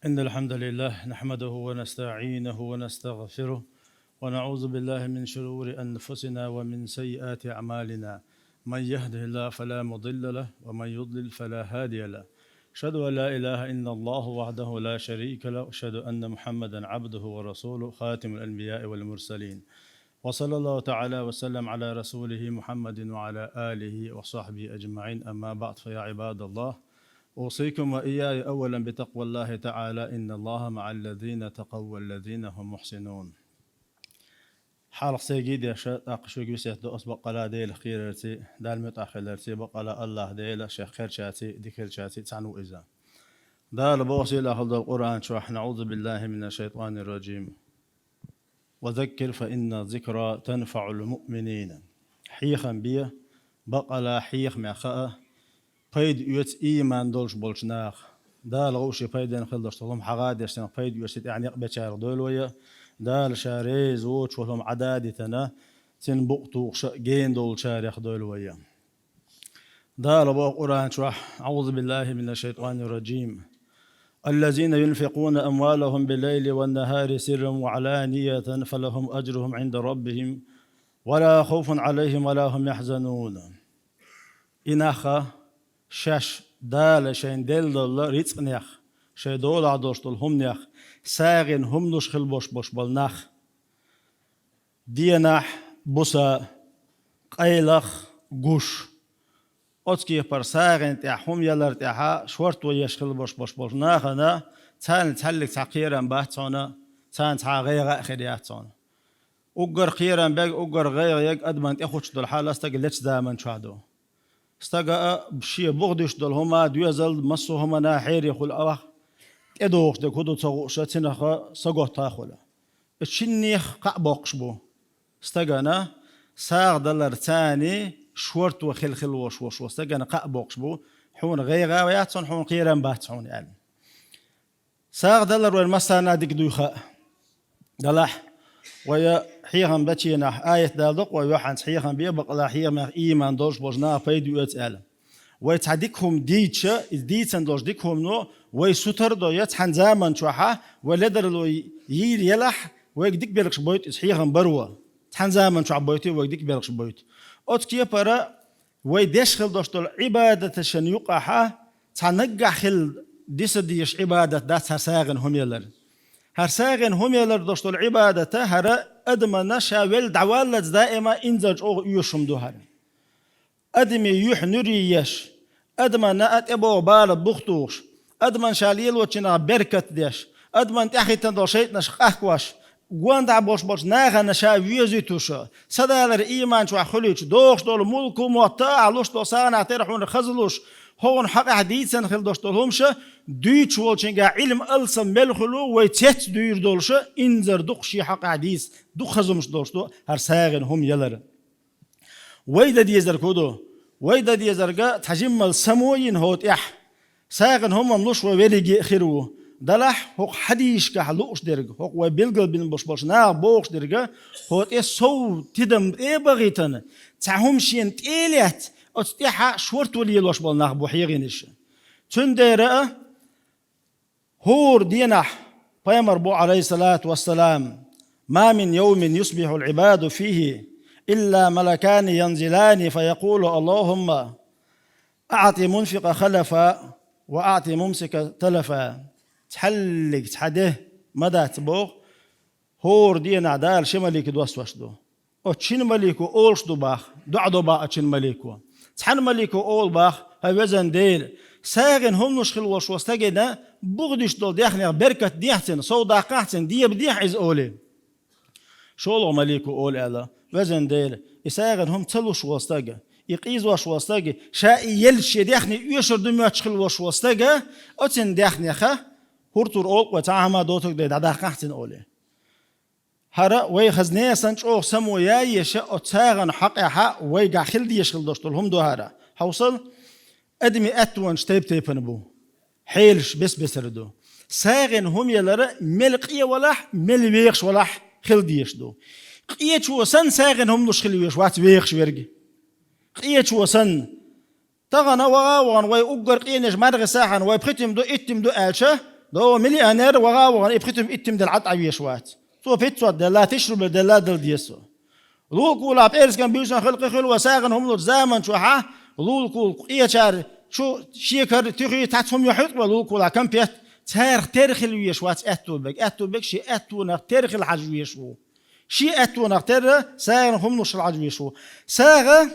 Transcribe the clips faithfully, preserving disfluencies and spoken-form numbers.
إن الحمد لله نحمده ونستعينه ونستغفره، ونعوذ بالله من شرور أنفسنا ومن سيئات أعمالنا. من يهده الله فلا مضل له، ومن يضلل فلا هادي له. أشهد أن لا إله إلا الله وحده لا شريك له، وأشهد أن محمدا عبده ورسوله، خاتم الأنبياء والمرسلين. وصلى الله تعالى وسلم على رسوله محمد وعلى آله وصحبه أجمعين. أما بعد، فيا عباد الله، أوصيكم وإياي أولا بتقوى الله تعالى، إن الله مع الذين اتقوا والذين هم محسنون. Хьалха сайга деш, тӀаккха шуьга весет до ас баккъала Делах кхерарца, Дала муьтӀахь хиларца, баккъала АллахӀ Дела шех кхерачаьрца, дикарчаьрца цхьаьна ву иза. Дала боху сийлахь долу Къуръан чохь: «НаӀузу биллахӀи мина шайтӀани раджим. Ва заккир фа инна зикра танфаӀул муъминин». Хьехам бе, баккъала хьехамехь хаа, пайда оьцу ийман долуш болчу наха. Дала гӀовши пайденна хила долуш долу хӀума хьагӀа деш, цунах пайда оьцу тӀехь некъ бечарах дойла вай. Дала ша реза воцуш волу хӀума Ӏададитана, цуьнан букъ тухуш а гена долчарех дойла вай. Дала боху Къуръан чохь: «АӀузу биллахӀи мина шайтӀани раджим. Аллазина юнфикъуна амвалахӀум биллайли ван нахӀари сирран ва Ӏаланията, фалахӀум ажрухӀум Ӏинда раббихӀим, ва ла хавфун Ӏалайхим ва ла хӀум яхьзанун». И нах, шаьш Дала шайна делла долу рицкъанех, шайн долахь долуш долу хӀуманех, сагӀина хӀума луш хила бош бош болу нах. Денахь, буса, къайлах, гуш. Оцу кепара сагӀина тӀехь хӀума ялар тӀехьа шорто еш хила бош бош болу нахана, царна цхьаьллиг цхьа кхерам бац хьуна, царна цхьа гӀайгӀа а хир яц хьуна. Уггар кхерам бег, уггар гӀайгӀа ег адаман тӀехуч долу хьала стага лечу заман чохь ду. Стага а шен буха дуьсуш долу хӀума, доьзал, массо а хӀумана хьере хуьлу авах, тӀедогӀуш дерг хӀун ду ца хууша, цинах а саготта а хуьлу. И шиннех кхаъ боккхуш бу. Стагана сагӀа далар цани шорто хила хила вош вош, стагана кхаъ боккхуш бу, хьуна гӀайгӀа а яц хьуна, хьуна кхерам бац хьуна аьлла. СагӀа далар вайн массарна дика дуй хаьа. Делахь, вай хьехам бечийнахь, аят даладо-кх вай юьхьанца хьехам бе, баккъала хьехамех ийман долуш болчу наха пайда оьцу аьлла. Вай цхьа дика хӀума дийча, иза дийцан долуш дика хӀумано вай сутара а дой, цхьана заман чохьа вай ледарло йийр елахь, вайга дика белхаш бойту иза хьехам баро. Цхьана заман чохь бойтий вайга дика белхаш бойту. Оцу кепара вай деш хила долуш долу Ӏибадаташна юкъахьа цхьа наггахь хила диса дезаш Ӏибадат дац хӀара сагӀина хӀума ялар. ХӀара сагӀина хӀума ялар долуш долу Ӏибадата хӀара адамана ша велла дӀаваллалц даима инзар чӀогӀа оьшуш хӀума ду хӀара. Адамийн юьхь нуьри еш, адамана а тӀебогӀу бала бух тухуш, адаман ша лелочунах беркат деш, адаман тӀаьхӀиттина долу шайтӀанаш къахкош, гондӀа болуш болчу нахана ша везуьйтуш, садалар ийман чохь хуьлуьйтуш, догӀуш долу мулку мотта а луш долу сагӀанах тера хьуна хаза луш, хӀокхуна хьакъехь дийцан хила долуш долу хӀумаша, дуьйцуш волчуьнга Ӏилма алсам мел хуьлу, вай цец дуьйр долуша, инзар дукха шен хьакъехь дийца, дукха хаза хӀумаш долуш ду хӀара сагӀина хӀума ялар. Вай дан дезарг хӀун ду? Вай дан дезарга цхьа жиммал само йина хӀо тӀехь. СагӀина хӀумам луш вай верриге а хир ву. Делахь, хӀокху хьадийшкахь лууш дерг, хӀокху вай билгалбина болуш болчу наха бохуш дерга, хӀо тӀе сов тидам тӀе а бахийтана, цхьа хӀума шена тӀе а лаьцна, оцу тӀехьа шорто лелош болу нах бу хьегӀинаш. Цундела а, ХӀора денахь, пайхамар бу, Ӏалайхиссалату вассалам: «Ма мин йовмин юсбихьул Ӏибаду фихи, илла малакани янзилани фаякъулу: „Аллахумма аӀти мунфикъа халафа ва аӀти мумсика талафа“». Цхьаллиг цхьа де ма дац боху, хӀора денахь Дала ши малик доссош ду. Оцу шина малико олуш ду баха, доӀа до баха оцу шина малико. Цхьана малико олу баха: «ХӀай везан Дела, сагӀина хӀума луш хила волуш волу стагана буха дуьсуш долу даьхнех беркат дехьа цуьнан, сов даккхахьа цуьнан, деба дехьа иза», олий. ШолгӀа малико олу аьлла: «Везан Дела, и сагӀина хӀума ца луш волу стага, и къийзош волу стага, ша и елча шен даьхни оьшур ду моьттуш хила волуш волу стага, оцуьнан даьхнеха хӀуртур олу-кх вай, цхьа а хӀума доцург дай дӀадаккхахьа цуьнан», олий. ХӀара вай хаза несан чӀогӀа само яйеша, оцу сагӀина хьакъехьа вайгахь хила дезаш хила долуш долу хӀума ду хӀара. Хьовсал, адамийн аьттонаш тайп-тайпана бу. Хьелаш бес-бесара ду. СагӀина хӀума ялара мел къе валахь, мел вехаш валахь хила дезаш ду. Къечо санна сагӀина хӀума луш хила везаш вац вехаш верг. Къечо санна. Тахана ваха а вахана, вай уггар къенаш маргӀи сахьана, вай пхи тима ду, итт тима ду аьлча, Дов миллионер ваха а вахана, и пхи туьма иттим дела Ӏад Ӏа веш вац. Цо пятьсот делла, тысяча рубль делла дала деза цо. Лулакулахь пӀераскан буьйсан хила кхин хилла вай сагӀина хӀума лучу заман чохьа, лулакула къечара чу шекар, туьхи, цхьацца хӀума юьхьуьйту вай лулакулахь, конфет. Царах тера хила веш вац аьтту берг. Аьтту берг шен аьттонах тера хила хьажа веш ву. Шен аьттонах тера сагӀина хӀума луш хила хьажа веш ву. СагӀа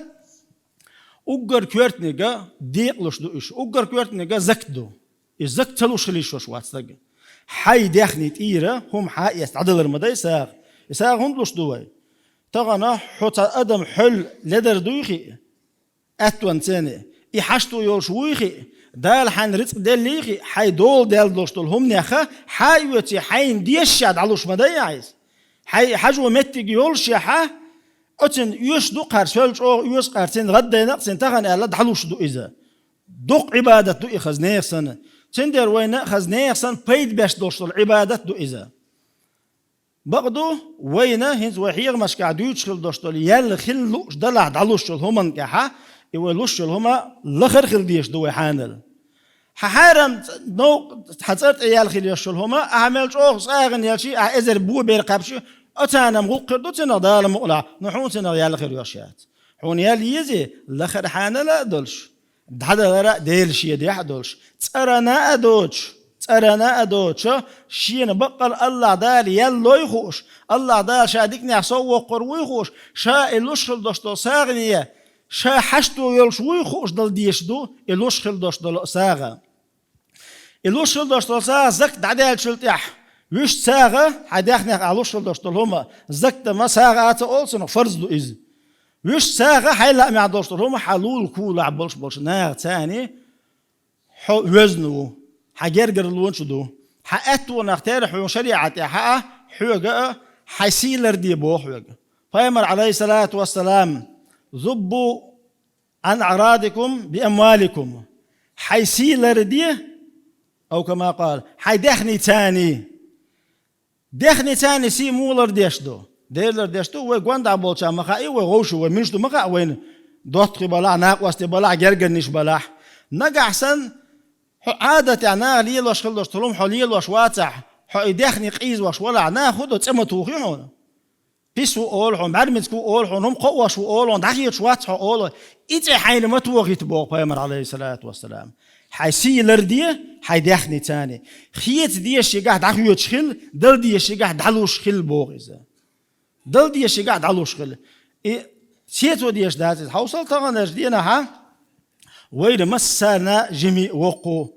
уггар коьртаниг декъалуш ду уьш. Уггар коьртаниг закат ду. И закат ца луш хила йиш йолуш вац стаг. Хьайн даьхни тӀера хӀума хьаэца дӀадалар ма дай сагӀа. И сагӀа хӀунда луш ду вай? Тахана хьо цхьа адам хьол ледар дуй хиъ, аьттонца цӀена, и хьашто йолуш вуй хиъ, Дала хьайна рицкъ деллий хиъ, хьайн дола даьлла долуш долу хӀуманеха хьа а оьций, хьайна дезаш дӀалуш ма дай ахьа иза. Хьайн хьажо меттиг йолушехьа, оцунна оьшуш ду кхара, соьл чӀогӀа оьшу кхара, цунна гӀаддайна а, цунна тахана аьлла дӀалуш ду иза. Дукха Ӏибадат ду и хаза нехан санна. Цундела вайна а хаза нехан санна пайда беш долуш долу Ӏибадат ду иза. Бакъду, вайна хӀинца вай хьехамашкахь дуьйцуш хила долуш долу ял хила лууш далахь дӀалуш йолу хӀуманна тӀехьа, и вай луш йолу хӀума лахара хила дезаш ду вай хьанал. Хьан хьарам ц-, нов-, хьан цӀар тӀе ял хила йолуш йолу хӀума, ахьа мел чӀогӀа сагӀина елчий, ахьа эзар бо бер кхаьбчий, оцарна-м гӀуллакх хир ду цунах Дала мукъалахь, но хьуна цунах ял хир йолуш яц. Хьуна ял езий, лахара хьанала а долуш. ДӀадалара а Делан шен дехьа а долуш, цӀарана а доцуш, цӀарана а доцуш, шена баккъал АллахӀ Дала ял лой хууш, АллахӀ Дала ша диканехь сов воккхур вуй хууш, ша и луш хила долуш долу сагӀане, ша хьашто йолуш вуй хууш дала дезаш ду и луш хила долуш долу сагӀа. И луш хила долуш долу сагӀа закат дӀадаьллачул тӀаьхьа, вуьшта сагӀа, хьайн даьхнех ахь луш хила долуш долу хӀума, закат ма сагӀа а ца олу цунах, фарз ду иза. Вуьшта сагӀа хьайн лаамехь долуш долу хӀума хьан лулакулахь болуш болчу наха царний хьо везна ву, хьан гергарлонаш а ду, хьан аьттонах тера хьуна шариӀат тӀехьа а, хьоьга а, хьайн сий ларде боху хьоьга. Пайхамар, Ӏалайхиссалату вассалам: «Зуббу Ӏан аърадикум би амваликум». Хьайн сий ларде, ау кама къала, хьайн даьхни царний. Даьхни царний сий муха лардеш ду? Дера лардеш ду, вай гондӀа болчарна ма хаьа, вай гӀовшу, вай муьлш ду ма хаьа вайна, доттагӀий балахь, накъостий балахь, гергарниш балахь. Нагахь санна, хьо Ӏадатехь наха лелош хила долуш долу хӀума хьо лелош вацахь, хьо и даьхни къийзош валахь, наха хӀун до, цӀе ма тухий хьуна? Пис ву олу хьуна, бӀаьрмециг ву олу хьуна, хӀума кхоъош ву олу хьуна, дӀахеташ вац хьо олу, и цӀе хьайна ма тохийта боху Пайхамар, Ӏалайхиссалату вассалам. Хьайн сий ларде, хьайн даьхни царний. Хеца дезаш шигахь дӀахоьцуш хила, дала дезаш шигахь дӀалуш хила боху иза. Дала дезаш шигахь дӀалуш хила. И сецо дезаш дац иза. Хьовсал, таханарчу денахьа вайна массарна жимий а воккха ву.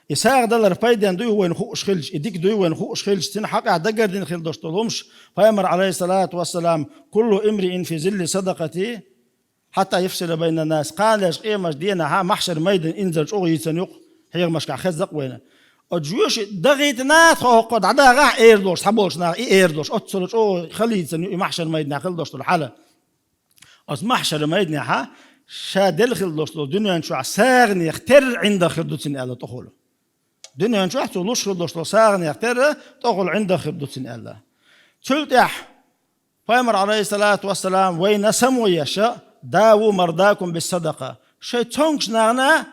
И сагӀа далар пайденна дуй вайна хууш хилча, и дика дуй вайна хууш хилча, цуьнан хьакъехь дагардина хила долуш долу хӀумаш, Пайхамар, Ӏалайхиссалату вассалам: «Куллу имриин фи зилли садакъати хьатта юфсила байна ннас». Кханалерчу къематан денахьа, махьшар майдан инзар чӀогӀа йийцина юкъа, хьехамашкахь хезна-кх вайна. Оцу жоьжахати дахийтина тхо хӀокхо дӀадагӀахь, эр долуш, цхьаболчу наха и эр долуш, оццула чӀогӀа хала йийцина ю и махьшар майданехь хила долуш долу хьал. Оцу махьшар майданехьа ша делла хила долуш долу дуьнен чохь сагӀанех терра ӀиндагӀ хир ду цунна аьлла тӀехула. Дуьнен чохь цо луш хила долуш долу сагӀанех терра тӀехула ӀиндагӀ хир ду цунна аьлла. Цул тӀаьхьа Пайхамар, Ӏалайхиссалату вассалам, вайна само еш: «Даву мардакум биссадакъа». Шайн цомгуш нахана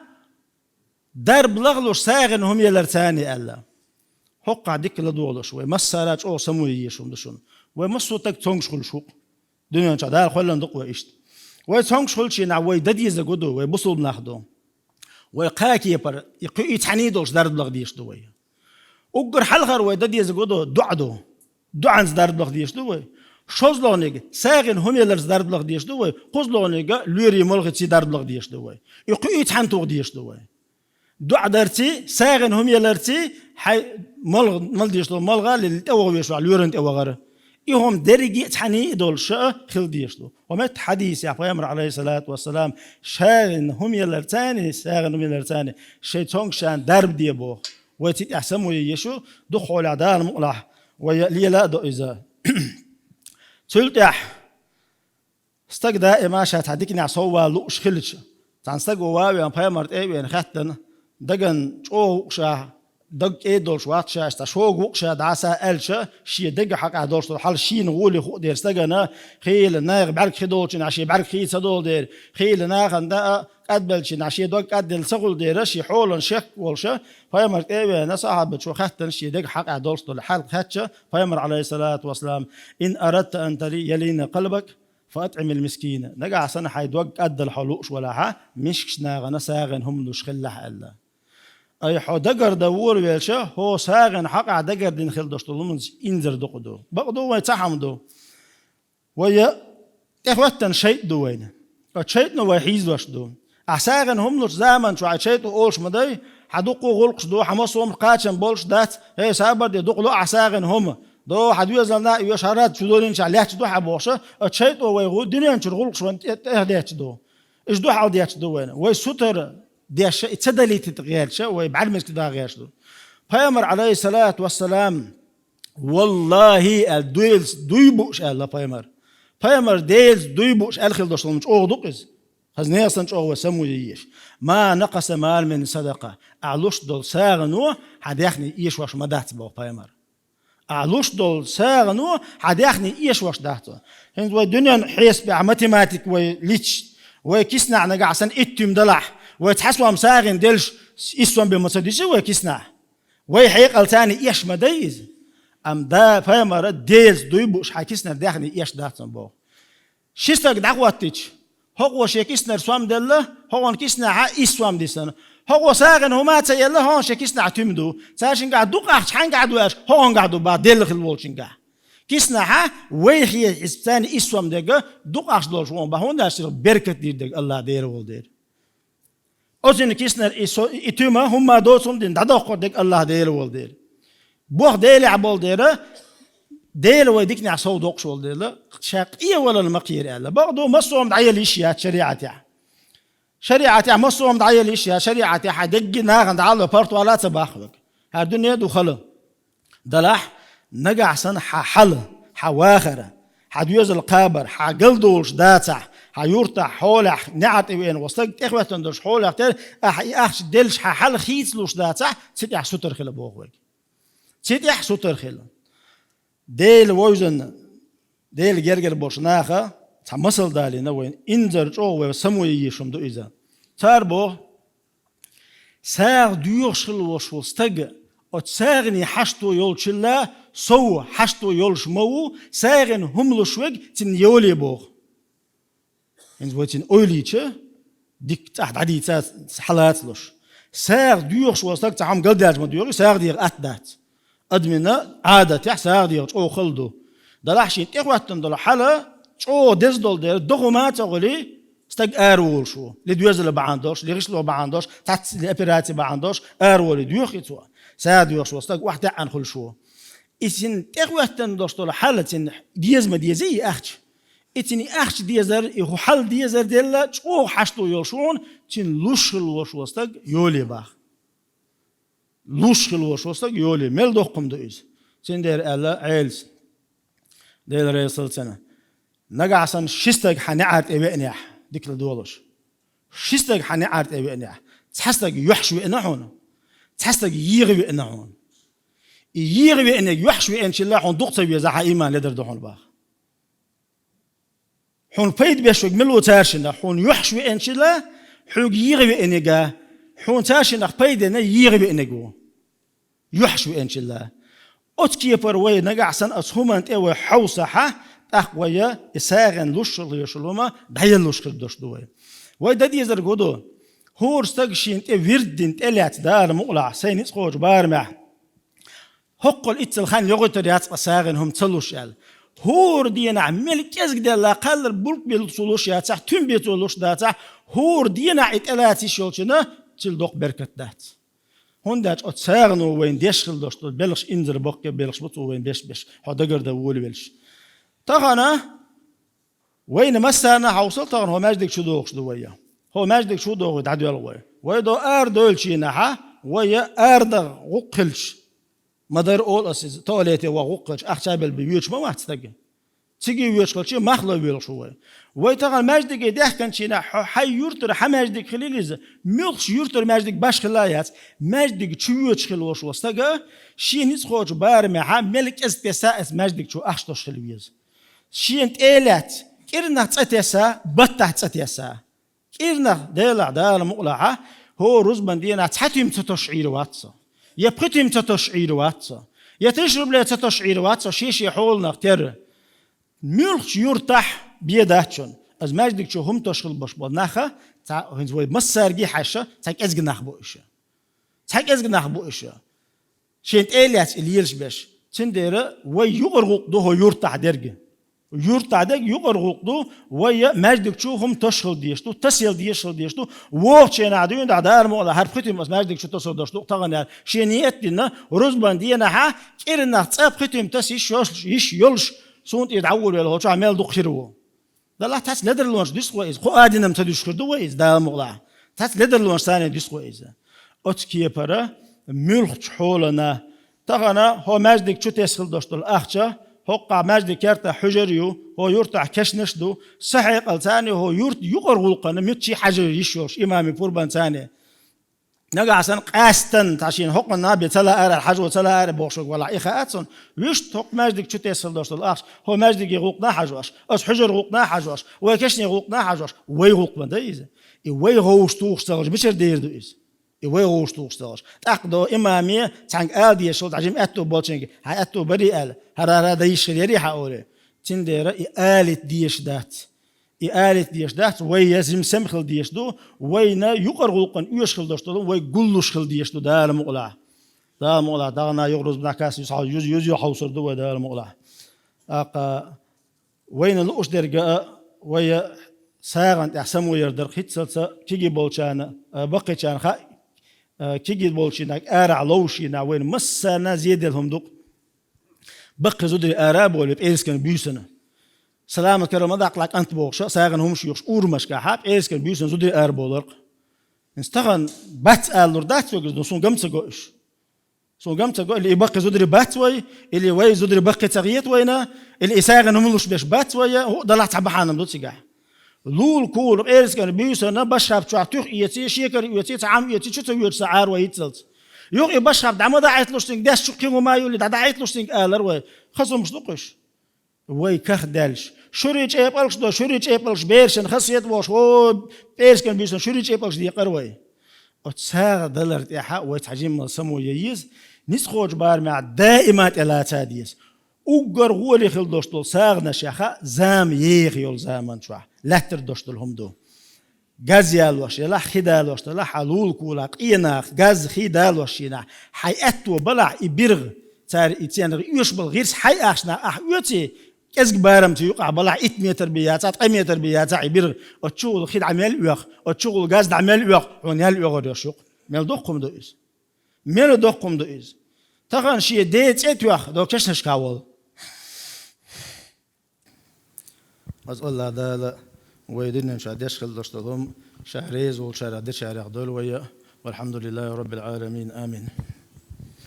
дарба лахлуш сагӀина хӀума елар царний аьлла. ХӀокхахь дика ладогӀалаш вай, массара а чӀогӀа само еш хӀума ду шуна. Вай массо а стаг цомгуш хуьлуш ву-кх. Дуьнен чохь Дала кхоьллина ду-кх вай иштта. Вай цомгуш хуьлучу хенахь вай дан дезарг ду, вай бусулба нах ду. Вай кхаа кепара, и кхуьий цхьаьний долуш дарба лаха дезаш ду вай. Уггар хьалхара вай дан дезарг ду, доӀа ду. ДоӀанца дарба лаха дезаш ду вай. ШозлагӀниг сагӀина хӀума яларца дарба лаха дезаш ду вай. КхозлагӀниг лоьрийн молхаций дарба лаха дезаш ду вай. И кхуьий цхьаьна тоха дезаш ду вай. ДоӀа дарций, сагӀина хӀума яларций, хьайн малх-, мала дезаш долу малха лелла тӀеваха везаш вац лоьрана тӀе вахара. И хӀума дерриге а цхьаьний а долуш а хила дезаш ду. Ва метта хьадисехь Пайхамар, Ӏалайхиссалату вассалам, сагӀина хӀума яларцаний, сагӀина хӀума яларцаний шайн цомгушчарна дарба де боху. Вай цу тӀехь само е езаш ю, дукха хьолехь Дала мукъалахь вай лела а до иза. Цул тӀаьхьа стаг даима ша цхьа диканехь соввала лууш хилча, цхьана стага ван а веана, Пайхамар тӀе а веана, хаьттина, дагана чӀогӀа ву-кх ша, даг кӀеда долуш вац ша, цхьа шога ву-кх ша дӀаса аьлча, шен дега хьакъехь долуш долу хьал шена гӀоле хуу дера стагана, хийла наха бӀаьрг хи долчу хенахь шен бӀаьрг хи ца долу дера, хийла нахана а кӀадбелча хана шен дог кӀадделла ца хуьлу дела, шен хьолан шек волуш, пайхамар тӀе а веана, сахьабачо хаьттина шен дега хьакъехь долуш долу хьал кхаьчча, пайхамар, Ӏалайхиссалату вассалам: «Ин арадта ан тари-, ялина къалбак, фа атӀимил мискина». Нагахь санна хьайн дог кӀаддала хьо лууш валахьа, мискачу нахана сагӀина хӀума луш хилалахь аьлла. Ай, хьо дагардан волавелча, хьо сагӀина хьакъехь дагардина хила долуш долу хӀуманца инзар дукха ду. Бакъ ду, вайн цхьа хӀума ду. Вай тӀехӀоьттина шайтӀа ду вайна. Оцу шайтӀано вай хьийзош ду. Ахь сагӀина хӀума лучу заман чохь шайтӀа олуш ма дай, хьан дуккха гӀуллакхаш ду, хьан массо а хӀума кхачам болуш дац, хӀей, сабар де, дукха ло ахь сагӀина хӀума. До, хьан доьзална а оьшу, хьан рад чу долийначохь лаьтташ ду хьан бохуш, оцу шайтӀано вай гӀу-, дуьнен чуьра гӀуллакхаш вайна тӀе-, тӀехдетташ ду. Иштта ду хьал детташ ду вайна. Вай сутара деш, и ца далийтийта гӀерташ, вай бӀаьрмеска да гӀерташ ду. Пайхамар, Ӏалайхиссалату вассалам, «Валлахи», аьлла, Делаца дуй бууш аьлла пайхамар. Пайхамар Делаца дуй бууш аьлла хила долуш хӀума чӀогӀа ду-кх иза. Хаза нехан санна чӀогӀа вай самуйийша. «Ма накъаса малун мин садакъа». Ахь луш долу сагӀано хьан даьхни эшош ма дац, боху пайхамар. Ахь луш долу сагӀано хьан даьхни эшош дац. ХӀинца вай дуьненан хьесапехь, математика вай лича, вай киснахь нагахь санна итт туьма далахь, вай цхьа сом сагӀина делаш, исс сом бен ма ца дисий вай киснахь? Вай хьекъал царна эш ма дай иза. Амма да, пайхамара Делаца дуй бууш хьан киснара даьхни эш дац хьуна боху. Ши стаг дӀахӀоттийча, хӀокхо шен киснара сом делла, хӀокхуьнан киснахьа исс сом дисна. ХӀокхо сагӀина хӀума а ца елла, хӀокхуьнан шен киснахь туьма ду. Цаьршингахь дукха ахча хьаьнгахь ду аьлча, хӀокхуьнгахь ду бах, делла хила волчуьнгахь. Киснахьа вай хье иза царна исс сом дерг дукха ахча долуш вон бах, хӀунда аьлча цунах беркат дийр дерг АллахӀ Дела волу дела. Оцу киснара и со-, и туьма хӀумма доцу хӀума дина дӀадоккхур дерг АллахӀ Дела волу дела. Бох Делехь болу дела, Дела вай диканехь сов доккхуш волу дела, ша къевалар ма кхера аьлла. Бакъ ду, массо а хӀума дӀаяла йиш яц шариӀатехь. ШариӀатехь массо а хӀума дӀаяла йиш яц, шариӀатехь хьан дегги нахана дӀа а ло, парт вала а ца баххалаг. ХӀара дуьне а ду хала. Делахь, нагахь санна хьан хьал, хьан вахар, хьан доьзал кхабар, хьан галдолуш дацахь, хьан юртахь, хьолехь, неӀар тӀе веана волу стаг тӀехӀоьттина долуш хьолехь тера, ахьа и ахча деллаш хьан хьал хийцалуш дацахь, цу тӀехь сутара хила боху вайга. Цу тӀехь сутара хила. Дела вовзанна, Дела гергара болуш наха цхьа масал далийна вайна, инзар чӀогӀа вай самуйийша хӀума ду иза. Цара боху, сагӀа доьхуш хила волуш волу стаг, оцу сагӀане хьашто йолчулла, сов хьашто йолуш ма ву, сагӀина хӀума луш верг цунна йоле боху. ХӀинца вай цунна ойла йича, дика цӀахь дӀадийца хьалацалуш. СагӀа доьхуш волу стаг цхьа хӀума галдаьлча ма доьху, сагӀа деха атта дац. Адамна Ӏадатехь сагӀа деха чӀогӀа хала ду. Делахь шена тӀехӀоьттина долу хьал чӀогӀа деза долу дела, доху ма а ца хуьлий, стаг араволуш ву. Ли доьзал бахьана долуш, ли гӀишло бахьана долуш, цхьацца ли операци бахьана долуш, араволий доьху и цо. СагӀа доьхуш волу стаг охьатаьӀна хуьлуш ву. И цунна тӀехӀоьттина долуш долу хьал цунна деза ма дезий и ахча? И цунна и ахча дезар, и хӀу хьал дезар делла, чӀогӀа хьашто йолуш ву хьуна, цунна луш хила волуш волу стаг йоле бах. Луш хила волуш волу стаг йоле. Мел доккха хӀума ду иза? Цундела аьлла Ӏелас, Дела реза хуьлда цунна: нагахь санна ши стаг хьан неӀар тӀе веанехь, дика ладогӀалаш. Ши стаг хьан неӀар тӀе веанехь, цхьа стаг юьхьаш веана хьуна, цхьа стаг йогӀу веана хьуна. И йогӀу веаниг юьхьаш веанчулла хьуна дукха ца веза, хьан ийман ледар ду хьуна бах. Хьуна пайда беш верг мила ву цаьршиннах? Хьуна юьхьаш веанчулла, хьоьга йогӀу веаниг а, хьуна цаьршиннах пайда енарг йогӀу веаниг ву. Юьхьаш веанчулла. Оцу кепара вай нагахь санна оцу хӀуманна тӀе вай хьовсахь, тӀаккха вай и сагӀина луш хила везаш волу хӀума дӀаяллуш хир долуш ду вай. Вай дан дезарг хӀун ду? ХӀора стага шена тӀе вирд дина тӀелаьцна, Дала мукъалахь, сайн ницкъ кхочу барамехь. ХӀоккхул иццал хан йогӀуьйтур яц-кх сан сагӀина хӀума ца луш аьлла. ХӀора дийнахь мел кӀезга делла, кхаллар булк бен цо луш яцахь, туьма бен цо луш дацахь, хӀора дийнахь и тӀелаца йиш йолчунна, цуьнан доккха беркат дац. ХӀунда аьлча оцу сагӀано вайна деш хила долуш долу белхаш инзар боккха белхаш бу цо вайна беш-беш, хьо дагардан волавелча. Тахана вайна массарна а хьовсал, тахана хӀо маьждиг чу дохуш ду вай. ХӀо маьждиг чу дохуш дӀадоьлху вай. Вай до арадойлучу дийнахьа, вай арадагӀа гӀуллакх хилча, ма-дарра олу ас иза, туалете ваха гӀуллакх хилча, ахча белла бен воьдуш ма вац стаг. Цига воьдуш хилча, мах ло воьлхуш ву вай. Вай тахана маьждиге даьхкинчу дийнахь, хьо хьайн юьртара хьан маьждиг хилийла иза, муьлххачу юьртара маьждиг башха хилла а яц, маьждиг чу воьдуш хила волуш волу стага, шен ницкъ кхочу барамехьа мел кӀезиг тесса а, аса маьждиг чу ахча долуш хила веза. Шена тӀе а лаьцна, кӀирнах цӀа тесса, баттахь цӀа тесса. КӀирнах Делахь, Дала мукъалахь, хӀора рузбан дийнахь цхьа туьма ца тосуш Ӏийр вац со. Я пхи туьма ца тосуш Ӏийр вац со. Я тысяча рублей ца тосуш Ӏийр вац со, шен-шен хьоланах терра. Муьлххачу юртахь бен дац шуна. Аса маьждиг чу хӀума тосуш хилла болуш болу нах, цхьа, хӀинца вай массаьрга а хьаьжча, цхьа кӀезиг нах бу уьш. Цхьа кӀезиг нах бу уьш. Шен тӀе а лаьцна и лелаш берш. Цундела вай юкъара гӀуллакх ду хӀокху юртахь дерг. Юртахь дерг юкъара гӀуллакх ду, вай маьждиг чу хӀума тосуш хила дезаш ду, тасаделла дезаш хила дезаш ду. Вокху хенахь дуьйна дӀа Дала мукъалахь, хӀара пхи туьма аса маьждиг чу тасор долуш ду, тахана яра. Шена ниет а дина, рузбан дийнахь кӀирнах цкъа пхи туьма таса йиш йолуш, йиш йолуш, суна тӀера дӀагӀур велахь, хӀокху чохь мел дукха хир ву. Далахь, цхьацца ледарлонаш дуьсу вай иза. Кху адамашна ца дуьсуш хир ду вай иза, Дала мукъалахь. Цхьацца ледарлонаш царна дуьсу вай иза. Оцу кепара муьлххачу хьолана. Тахана хӀокху маьждиг чу тесна хила долуш долу ахча, хӀокху маьждиг кертахь хьуьжар а ю, хӀокху юртахь кешнаш а ду, сан хьекъал царна хӀокху юрт юкъара гӀуллакхана муьлххачу хьажар йиш йолуш, имамийн пурбанца. Нагахь санна къаьстина цхьа шена хӀокхунна бен ца лаьара, хьажо ца лаьара бохуш верг валахь, и хаьа цунна. Вуьшта хӀокху маьждиг чу тесна хила долуш долу ахча, хӀокху маьждиге гӀуллакхна а хьажош, оцу хьуьжар гӀуллакхна а хьажош, вай кешне гӀуллакхна а хьажош, вай гӀуллакх ма ду иза. И вай гӀовгӀаш тухуш ца хилча, мичара дер ду иза? И вай гӀовгӀаш тухуш ца хилча. ТӀаккха до имаме цхьаьнга ала дезаш хилла, цхьа жима аьтто болчуьнга, хьан аьтто барий аьлла, хӀара-хӀара дан йиш хир ярий хьан олий. Цундела и алийта дезаш дац. И алийта дезаш дац, вай я жима сема хила дезаш ду, вайна юкъара гӀуллакхана оьшуш хила долуш долу, вай гуллуш хила дезаш ду Дала мукъалахь. Дала мукъалахь, дагахь юха рузбанехь кхаьчна юьзза хьо-, юьзза, юьзза хьовсур ду вай Дала мукъалахь. ТӀаккха вайна лууш дерг а, вай сагӀана тӀехь само яр дара хӀинццалц а, кегий болчарна, а, баккхийчарна хаьа, а, кегий болчийн арахь ловшийн вайна массарна зеделла хӀума ду-кх. Баккхий зударий ара а болий, пӀераскан буьйсанна. Саламат карал ма даккхалахь кӀант бохуш, сагӀина хӀумаш юхуш урамашкахь, пӀераскан буьйсанна зударий ара болар-кх. Иза тахана бац алалур дац вайга, но суна гам ца го уьш. Суна гам ца го, или и баккхий зударий бац вай, или вай зударий баккхий ца хета вайна, или и сагӀина хӀума луш берш бац вай, хӀуъа далахь цхьа бахьана ду цигахь. Лула-кула пӀераскан буьйсанна башхаб чохь туьха эций, шекар эций, цхьа Ӏам эций, чу ца воьдуш сан Ӏар вай хӀинццалц. Юха и башхаб дӀа ма дӀахӀитталуш цуьнга, деш чу кхин хӀума а юллий, дӀа дӀахӀитталуш цуьнга алар вай. Хаза хӀумаш ду-кх уьш. Вай кахдаллаш, шуьрий чӀепалгаш до, шуьрий чӀепалгаш берашна хазахета бохуш, о, пӀераскан буьйсанна шуьрий чӀепалгаш декъара вай. Оцу сагӀа далар тӀехь вай цхьа жимма само ян еза, ницкъ кхочу барамехь даима тӀелаца деза. Уггар гӀоле хила долуш долу сагӀанаш яха зама еха йолу заман чохь лаьттара долуш долу хӀума ду. Газ ялош елахь, хи далош делахь, хьан лула-кула къенах газ, хи далош йинахь, хьайн аьтто балахь и биргӀа, цара и церан оьшуш болу гӀирс хьайн ахчанах ахь оьций, кӀезиг барамца юкъахь балахь, итт метр бен яцахь, ткъа метр бен яцахь и биргӀа, оцу чухула хи дӀа мел оьху, оцу чухула газ дӀа мел оьху, хьуна ял оьгӀар йолуш ю-кх. Мел доккха хӀума ду иза. Мел доккха хӀума ду иза. Тахана шен ден цӀе тоьхна до кешнашкахь волу. Аса Аллах Дала вай дуьнен чохь деш хила долуш долу хӀума, Ша реза волчарах дечарех дойла вай. Валхьамдулиллахи Раббил Ӏаламин. Амин.